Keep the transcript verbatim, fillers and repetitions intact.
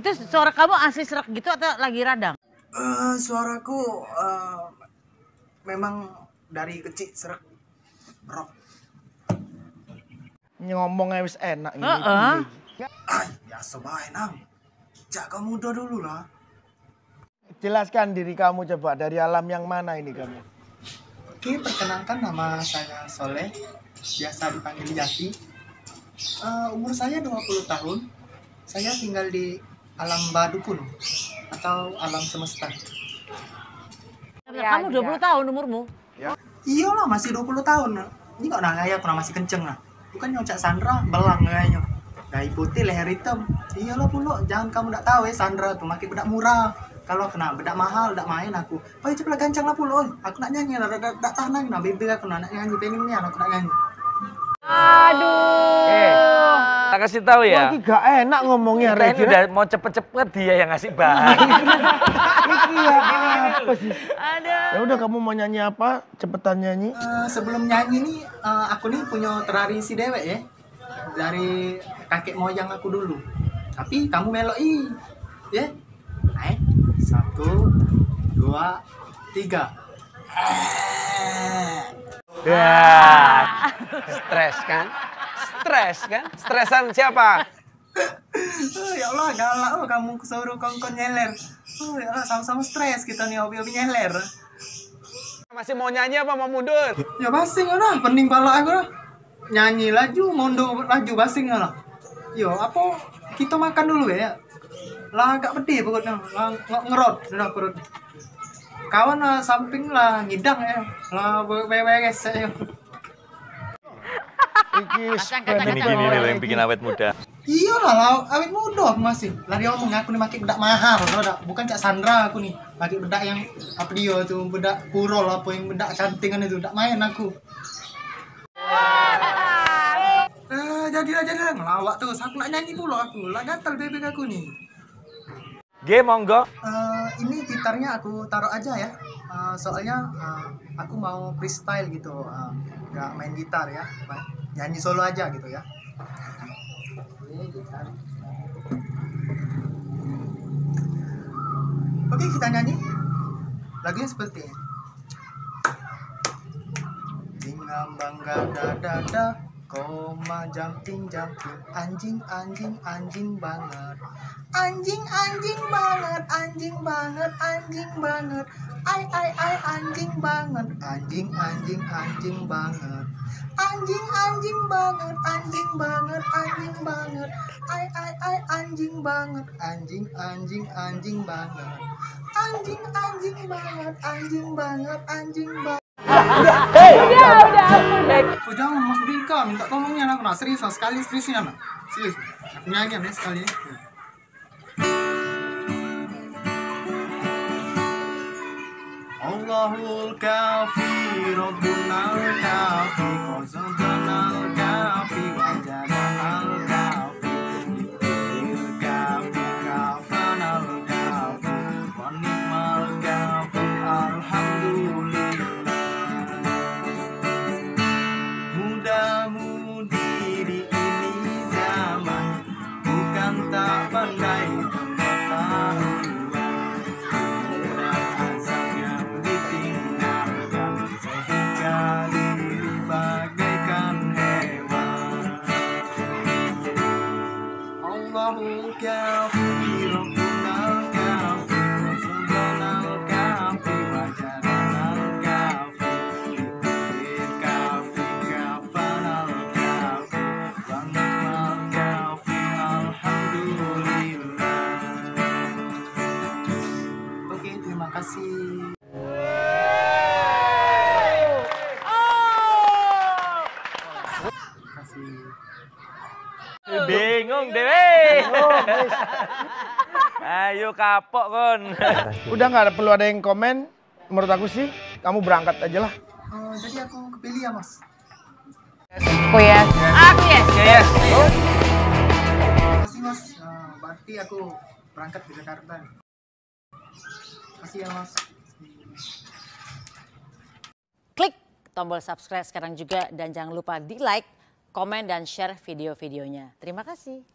Terus suara kamu asli serak gitu atau lagi radang? Eh, suaraku, eh, memang dari kecil serak rock. Ngomong ae wis enak ngene. Heeh. Ai, biasa bae, Nang. Jak kau muda dulu lah. Jelaskan diri kamu coba, dari alam yang mana ini kamu? Oke, perkenalkan, nama saya Soleh, biasa dipanggil Yati. Eh, umur saya dua puluh tahun. Saya tinggal di alam badukun atau alam semesta. Kamu dua puluh tahun umurmu? Iyolah, masih dua puluh tahun. Ini kok nah gaya aku nah masih kenceng nah. Bukan nyocak Sandra, belang gayanyo. Dahi putih, leher hitam. Iyolah pulo, jangan kamu dak tahu ya Sandra tu, make bedak murah. Kalau kena bedak mahal, dak main aku. Payu cepet lah gancang lah pulo, oi. Aku nak nyanyi lah, dak, dak, dak tahan lagi nah, bibir aku nah nak nyanyi, pengen nian aku nak nyanyi. Aduh. Eh, tak kasih tahu ya. Lagi gak enak ngomongnya, Kita ini udah mau cepet-cepet dia yang ngasih bahan. Iki ya apa sih? Aduh. Ya udah, kamu mau nyanyi apa? Cepetan nyanyi. Eh, sebelum nyanyi nih, eh, aku nih punya tradisi dewek ya. Dari kakek moyang aku dulu. Tapi kamu melok i. Ya. Naik. Satu, dua, tiga. Ya, stres kan? Stres kan? Stresan siapa? Oh, ya Allah, galak oh, kamu suruh kongkon nyeler. Oh, ya Allah, sama-sama stres kita nih, hobi-hobi nyeler. Masih mau nyanyi apa mau mundur? Ya basing lah, pening pala aku lah. Nyanyi laju, mundur laju, basing lah. Yo, apa kita makan dulu ya? Lah agak pedih perutnya, lah nge- ngerot dah perut. Kawan lah samping lah ngidang ya, lah beres ya. Iki wis Ini, ini, ini yang bikin awet muda. Iyolah, lah, awet muda aku masih. Lah dia omong aku ni make bedak mahal, tau dak? Bukan cak Sandra aku ni. Make bedak yang apa dia tu, bedak kurol apa yang bedak cantingan itu, dak main aku. Eh, jadilah, jadilah ngelawak terus. Aku nak nyanyi pulo aku. Lah gatal bebek aku ni. G, monggo. Eh, ini gitarnya aku taruh aja ya. Eh, soalnya eh, aku mau freestyle gitu, eh, nggak main gitar ya, ma- nyanyi solo aja gitu ya. Ini gitar. Oke, kita nyanyi. Lagunya seperti ini. Ding dang dang da da da da. Koma jumping jumping. Anjing anjing anjing banget. Anjing anjing banget, anjing banget, anjing banget. Ai ai ai anjing banget. Anjing anjing anjing banget. Anjing anjing banget, anjing banget, anjing banget. Ai ai ai anjing banget. Anjing anjing anjing banget. Anjing anjing banget, anjing banget, anjing banget. Udah, udah, ampun deh. Oh, jangan, Mas Bika minta tolongnya, aku nak serius, nah, sekali seriusnya, nah. Serius. Aku nyanyi ya sekali. Allahul kafi, Rabbunal kafi, Qazabanal kafi, Wajadanal kafi, Dil kafi, kafanal kafi, wa ni'mal kafi, alhamdulillah. Muda-mudi di ini zaman bukan tak pandai pengetahuan. Mudah azab yang ditinggalkan sehingga diri bagaikan hewan. Allahul kafi, Rabbunal kafi, Rabbunal kafi, Wajadanal kafi, Kafi, Kafanal kafi, Wamal kafi, alhamdulillah. Oke, terima kasih. Terima kasih. Bingung deh. Ayo kapok kon. Udah nggak perlu ada yang komen. Menurut aku sih, kamu berangkat aja lah. Oh, jadi aku kepilih ya, Mas? Oh yes. Aku yes. Yes. Terima kasih, Mas. Nah, berarti aku berangkat ke Jakarta nih. Makasih ya, Mas. Klik tombol subscribe sekarang juga dan jangan lupa di like, komen, dan share video-videonya. Terima kasih.